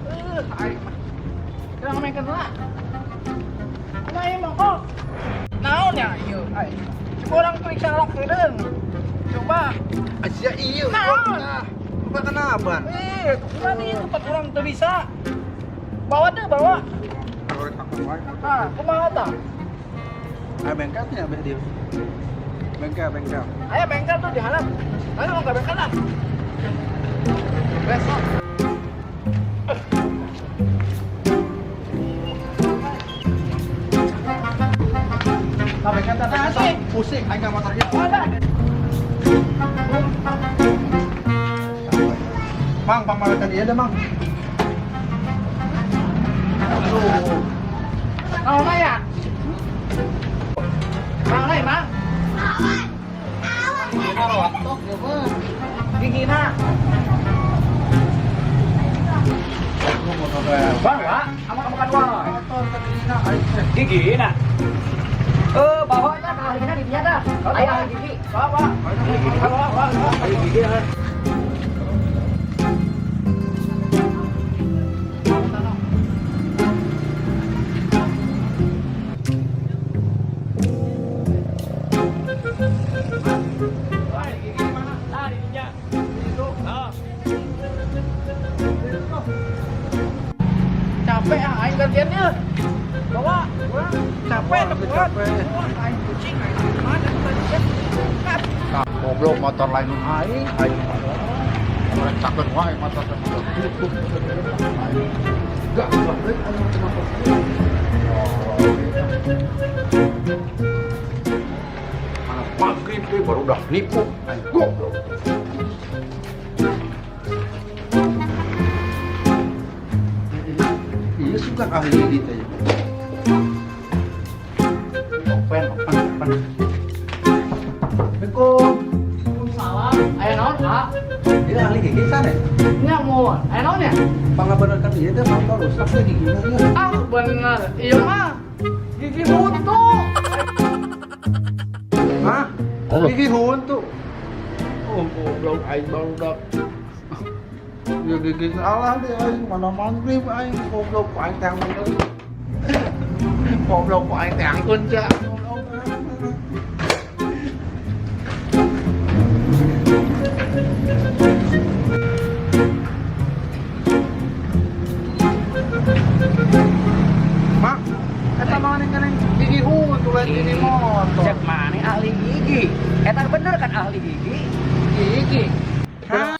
Aing mah. Kita ngomongkeun heula. Kumaha ieu mongkok? Naon ya ieu aing? Coba urang periksa lah keudeung. Coba. Asia iya. Naon? Bukan kenapa? Eh, kumaha ieu tempat urang teu bisa. Bawa deh, bawa. Ah, kumaha tah? Ah, bengkel tuh ya, dia. Bengkel, bengkel. Ayo bengkel tuh diharap. Ayo mau ke bengkel lah. Besok. Nah, bengkel tadi Nah, sih. pusing, aing ka motornya. Ada. Mang, pamarekan tadi ada, Mang. Aduh. Naon ya? Mang euy, Mang. Tok ya, Bang. Gigina. Motor teh. Bawa, ama makan wae. Motor tadi aing teh. Gigi nah. Eh, bawa nya ke ahlina di dinya dah. Aya ahli gigi. Bawa, bawa. Bawa, bawa, bawa. Ahli gigi ya. Wah, gigi di mana? Nah, di dinya. Itu. Nah. Capek ah, aing gantian ya. Bawa, urang capek teu kuat. Capek. Wah, aing kucing aing mana tadi kan. Nah, goblok motor lain nu aing, aing motor. Mereka wae motor teh motor tutup. Aing. Enggak, enggak, aing motor. Mana maghrib deh baru udah nipu, aing goblok. Iya suka ahli gigi teh. Open, open, open. Assalamualaikum. Salam. Aya naon, ah? Dia ahli gigi sana ya? Nya mun. Aya naon ya? Pangabenerkan ieu teh motor rusak teh giginya ya. Ah, bener. Iya mah. Gigi buntu. Hah? Gigi huntu. Oh, goblok aing barudak. Ya gigi salah deh aing mana maghrib aing goblok aing teh bener. Goblok aing teh angkun sia. Goblok. Mak, eta mah kan gigi huntu lain gigi motor. Cek mana ahli gigi. Eta bener kan ahli gigi? Gigi. Hah?